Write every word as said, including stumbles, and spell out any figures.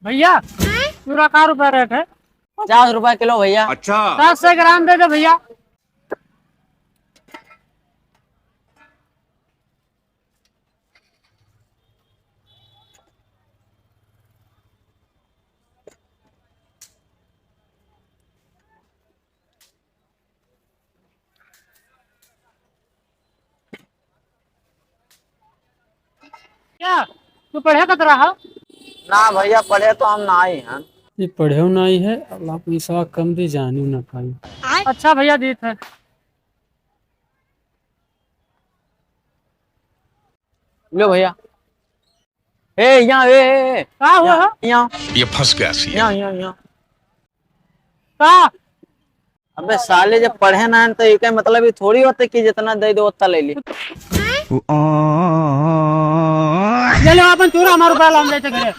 भैया, चूरा का रुपया रेट है? पचास रुपया किलो भैया। अच्छा। सात सौ ग्राम दे दे भैया। क्या? तू पढ़े कतरा हो? ना भैया, पढ़े तो हम नाहीं हैं। ये पढ़ेउ नाहीं है, अल्लाह पैसा कम दी, जानिउ ना पाई। अच्छा भैया, दीत है। लो भैया। ए, यहाँ, ए, ए, ए। का हुआ यहाँ, है? यहाँ। ये फंस गया सी। यहाँ, यहाँ, यहाँ। का? अबे साले, जब पढ़े ना हैं तो ये का मतलब, ये थोड़ी होते कि जितना दे दो उतना ले ली। ले लो अपन चूरा, हमारे ऊपर लाम जाते घरे।